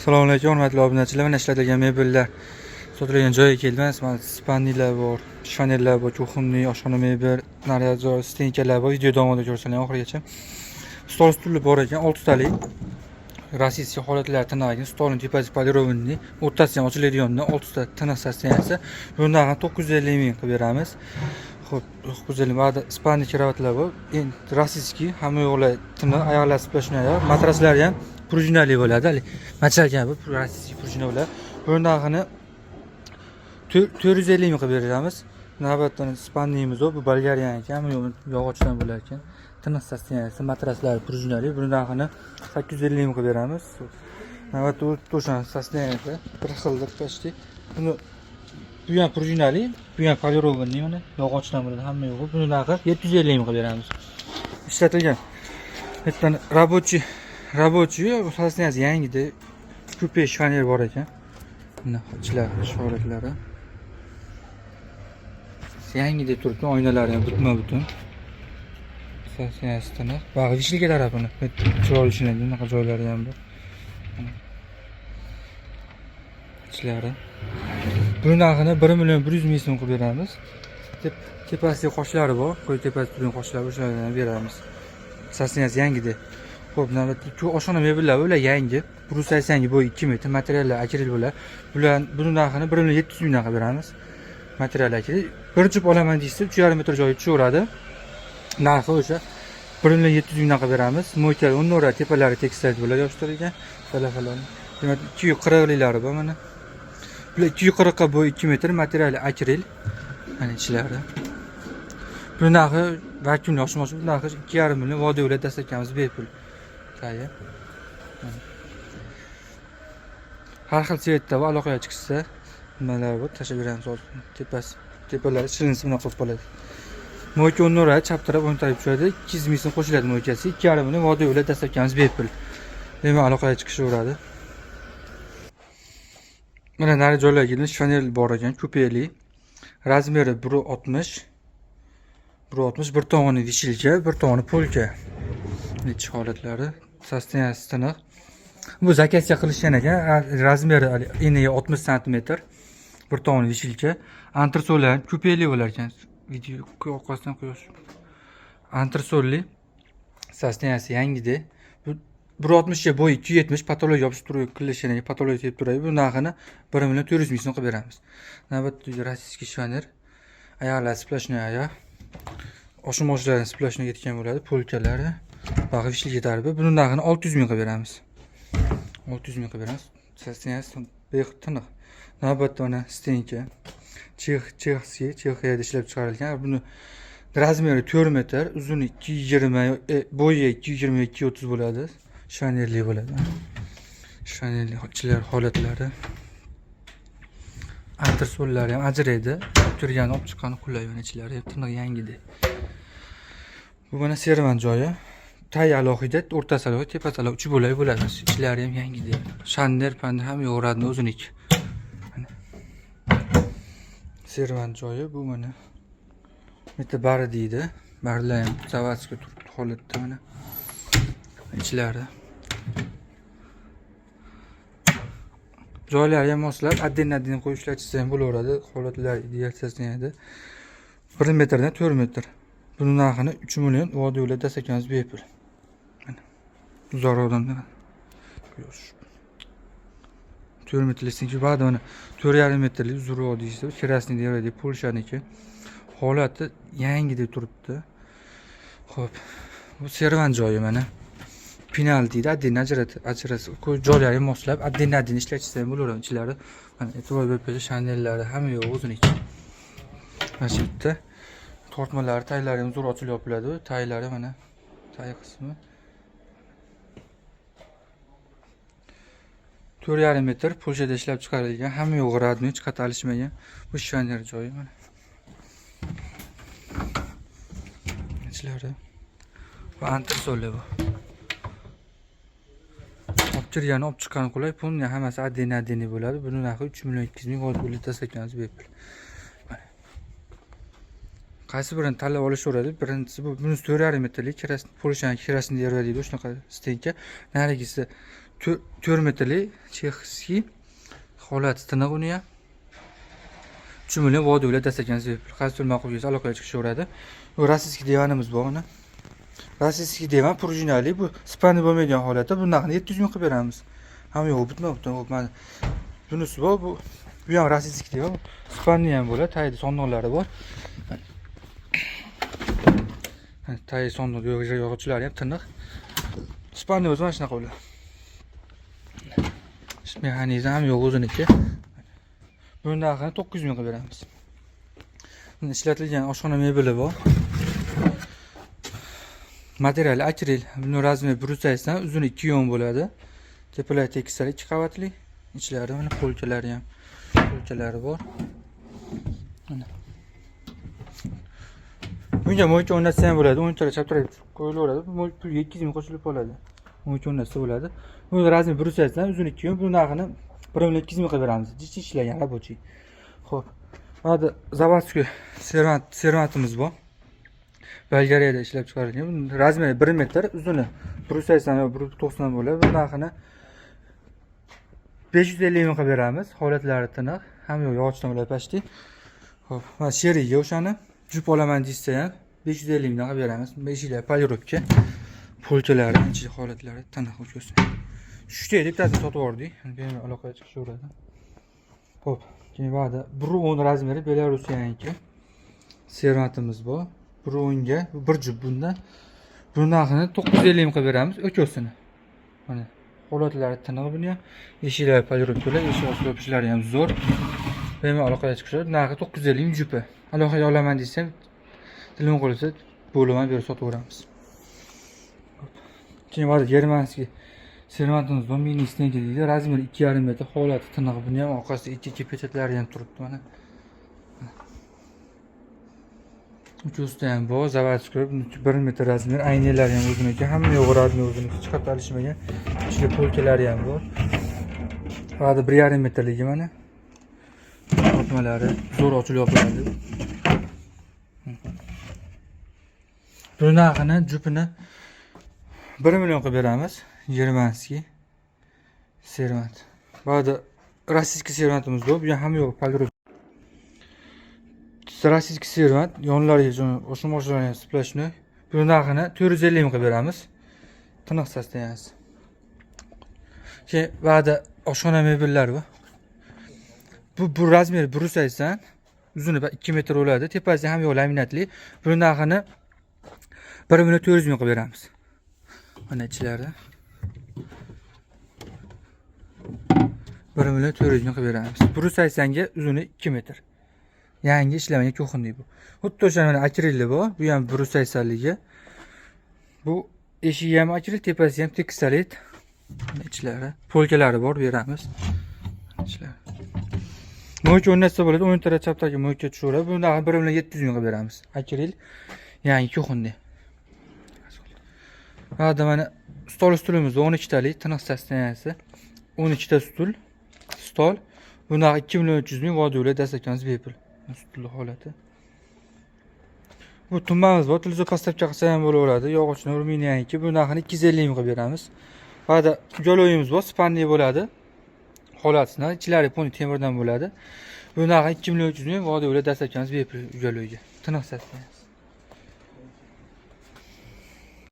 Assalomu alaykum, hurmatli obunachilar. Mana ishlatilgan mebellar sotilgan joyga keldim. Mana спальный lar bor, shifonerlar bor, кухонный, oshxona mebel, наряд joy, стенка lar bor. Video davomida ko'rsalar oxirigacha. Stol stulli bor ekan, 6 talik. Российский holatlar tiniq, stolning tepasi полированный, o'rtasi ham ochiladigandan 6 ta tiniq состояние si. Buni narxini 950 ming qilib beramiz. Xo'p, 950 ba'da спальный kravatlar bor. Endi российский, hamma yo'qlar tiniq, oyoqlar сплошной oyoq, matraslari ham prujinali bo'ladi. Hali machalgan bu российский prujina bo'ladi. Buni narxini 450 ming qilib beramiz. Navbatdan спальный imiz bor, bu Bolgariyaniki, hamma yo'q yog'ochdan bo'lar ekan. Tiniq состояние si, matraslari prujinali. Buni narxini 850 ming qilib beramiz. Navbatda u to'shan состояние da bir xildir почти. Buni bu ham prujinali, bu ham полированный, mana yog'ochdan bo'ladi, hamma yo'g'i. Buni narxi 750 ming qilib beramiz. Ishlatilgan. Bittani рабочий состояние si yangida kupe shifoner bor ekan. Mana ichlar holatlari. Yangidek turibdi, oynalari ham butma-butun. Состояние si tiniq. Bag'i вешалка tarafini chiroyli ishlangan, bunaqa joylari ham bor. Mana. Ichlari. Buni narxini 1 million 100 ming so'm qilib beramiz. Tepasida qoshlari bor, qo'y tepasida turgan qoshlari, o'shalarni ham beramiz. Состояние si yangida. Xo'p, navbatda shu oshxona mebellari, ular yangi. 180 ga bo'yi 2 metr, materiallar akril bo'ladi. Bular buni narxini 1 million 700 mingdan qilib beramiz. Material akril. Bir jup olaman deysiz, 3,5 metr joyi tushaveradi. Narxi o'sha 1 million 700 mingdan qilib beramiz. Мойка o'rnaveradi, tepalari tekstil bo'ladi yopishtirilgan. Falan. Demak, 240 liklari bor mana. Bular 240 ga bo'yi 2 metr, materiali akril. Mana ichlari. Bu narxi vakuumli oshmosh, bu narxi 2,5 million, vodiy viloyat доставка miz bepul. Tayyor. Mana. Har xil цвет da va aloqaga chiqishsa nimalar bor, tashlab beramiz hozir. Tepasi, tepalari shirinsi bunaqa bo'lib qoladi. Мойка o'rnaveradi, chap taraf, o'ng taraf tushadi. 200 ming so'm qo'shiladi мойка si. 2,5 million, vodiy viloyat доставка miz bepul. Demak, aloqaga chiqishaveradi. Mana nari joylarga keldim, shifoner bor ekan, kupeli. Размер i 1,60. 1,60, bir tomoni вешалка, bir tomoni polka. Ich holatlari, состояние si tiniq. Bu заказ qilishgan ekan. Размер i hali eniga 60 santimetr. Bir tomoni вешалка. Antresollar kupeli bo'lar ekan. Video orqasidan quyosh. Antresolli, состояние si yangida. Bu 1,60 ga bo'yi 270, потолок yopishib turib qilishgan ekan, потолок tegib turadi. Bu narxini 1 million 400 ming so'm qilib beramiz. Navbatdagi российский shifoner. Oyoqlari сплошной oyoq. Oshmoshlari сплошной ketgan bo'ladi, polkalari. Bag'i вешалка tarifi. Buni narxini 600 ming qilib beramiz. 600 ming qilib beramiz. Состояние si tiniq. Navbatda mana стенка. Чешский, Chexiyada ishlab chiqarilgan. Buni размер i 4 metr, uzuni 220, bo'yi 220 230 bo'ladi. Shifonerli bo'ladi. Shifonerli ichlar holatlari. Antresollari ham ajraydi. Olib kirgani, olib chiqqani qulay, mana ichlari ham tiniq, yangidek. Bu mana servant joyi. Tay alohida, o'rtasi alohida, tepasi alohida, uch bo'lak bo'ladi. Ichlari ham yangidek. Shanner, panner ham yo'g'radni o'ziniki. Mana. Servant joyi bu mana. Bitta bari deydi. Barilar ham заводской turibdi holatda mana. Ichlari. Joylari ham moslab, отдельно-отдельно qo'yib ishlatishsa ham bo'laveradi. Holatlar ideal состояние da. 1 metrdan 4 metr. Buni narxini 3 million, vodiy viloyat доставка miz bepul. Mana. Uzoq odamlar. Quyosh. 4 metrlik chunki ba'da mana 4,5 metrlik uzunroq deyishdi. Красный дерево deb Polshaniki. Holati yangidek turibdi. Xo'p. Bu servant joyi mana. Pinal deydi, отдельно ajratib, joylari moslab, отдельно отдельно ishlatishsa ham bo'laveradi ichlari. Mana e'tibor berib qo'ysa, shanellari hamma yo'q o'ziniki. Mana shu yerda tortmalari, taylari ham zo'r ochilib yopiladi. Taylari mana tay qismi. 4,5 metr, Polshada ishlab chiqarilgan, hamma yo'g'i родной, hech qayerda alishmagan. Bu shifoner joyi mana. Ichlari. Bu antresolli bu. Olib kirgani, olib chiqqani qulay. Pulni hammasi отдельно отдельно bo'ladi. Buni narxi 3 million 200 ming, hozir pulni доставка miz bepul. Qaysi birini tanlab olishaveradi. Birinchisi bu, bunisi 4,5 metrlik, Polshani красный дерево deydi, shunaqa стенка. Narigisi 4 metrli чешский, holati tiniq uni ham. 3 million vodiylar dastakamiz bepul. Qaysi tur ma'qul kelsa, aloqaga chiqishaveradi. Bu российский divanimiz bor mana. Российский divan пружина li, bu спальный bo'lmaydigan holatda bu narxini 700 ming qilib beramiz. Hamma yo'q, bitma butun mana bunisi bor, bu ham российский divan, спальный ham bo'ladi, tagida sondiqlari bor. Mana tagi sondiq yog'ochlari ham tiniq. Спальный o'zi mana shunaqa bo'ladi. Mexanizm ham yo'q o'ziniki. Buni narxini 900 ming qilib beramiz. Buni ishlatilgan oshxona mebeli bor. Materiali akril. Buni размер 180, uzuni 2 o'n bo'ladi. Tepalari tekislari, ikki qavatli. Ichlari mana полка lari ham, полка lari bor. Mana. Bunga мойка o'rnatsa ham bo'ladi. O'ng taraf, chap taraf qo'yilaveradi. Bu pulga 200 ming qo'shilib qoladi. Мойка o'rnatsa bo'ladi. Bu размер 180, uzuni 2 o'n, bu narxini 1 million 200 ming qilib beramiz. Jichi ishlagan, рабочий. Xo'p. Hozir заводской servantimiz bor. Bolgariyada ishlab chiqarilgan. Buni размер i 1 metr, uzuni 180 yo 190 bo'ladi. Bu narxini 550 ming qilib beramiz. Holatlari tiniq. Hamma yo'q yog'ochdan bo'ladi почти. Xo'p, mana sheriga o'shani jup olaman desa ham 550 mingdan qilib beramiz. Eshiklar полировка. Полка lari, ichi holatlari tiniq ko'rsin. Uchta edi, bittasini sotib yubordik. Bemalol aloqaga chiqishaveradi. Xo'p, keyin ba'da 1.10 размер i Belorussiyaniki. Servantimiz bor. 1.10ga bir jup bundan. Buni narxini 950 ming qilib beramiz, o'chosini. Mana holatlari tiniq buni ham. Eshiklari полировка lar, eshik osti yopishlari ham zo'r. Bemalol aloqaga chiqishadi. Narxi 950 ming jupi. Aloqaga olaman desam, telefon qilsa, bo'lib ham berib sotaveramiz. Keyin bor германский servantimiz bor, мини стенка deydi. Размер i 2,5 metr, holati tiniq. Buni ham orqasida ikki ikki печать lari ham turibdi mana. Uchusida ham bor, заводской, 1 metr размер, aynalari ham o'ziniki, hamma yo'g'i размер o'ziniki, chiqarib alishmagan. Ichida полка lari ham bor. Hozir 1,5 metrligi mana. Otmalari zo'r ochilib yopiladi. Buni narxini jupini 1 million qilib beramiz. Германский servant. Ba'da российский servantimiz bor. Bu ham hamma yo'q полировка. Российский servant yonlariga o'sha mashinalar ham сплошной. Buni narxini 450 ming qilib beramiz. Tiniq состояние si. Keyin ba'da oshxona mebellari bor. Bu размер i 180, uzuni 2 metr bo'ladi. Tepasi ham yo'q laminatli. Buni narxini 1 million 400 ming qilib beramiz. Mana ichlari. 1 million 400 ming qilib beramiz. 180 ga uzuni 2 metr. Yangi ishlamagan кухонный bu. Xuddi o'sha mana akrilli bor. Bu ham 180ligi. Bu eshigi ham akril, tepasi ham tekstalit. Mana ichlari, полка lari bor, beramiz. Ichlari. Мойка o'rnatsa bo'ladi. O'ng taraf, chap tarafga мойка tushaveradi. Buni narxini 1 million 700 ming qilib beramiz. Akril yangi кухонный. Hada mana stol stulimiz 12 talik, tiniq состояние si. 12 ta stul, stol. Bu narxi 2 million 300 ming, vodiylar dastakamiz bepul. Stulni holati. Bu tumbamiz bor, televizor поставка qilsa ham bo'laveradi. Yog'ochni Ruminiyaniki. Bu narxini 250 ming qilib beramiz. Ba'da goloyimiz bor, спальный bo'ladi. Holatini ichlari полный temirdan bo'ladi. Bu narxi 2 million 300 ming, vodiylar dastakamiz bepul ugaloyga. Tiniq состояние.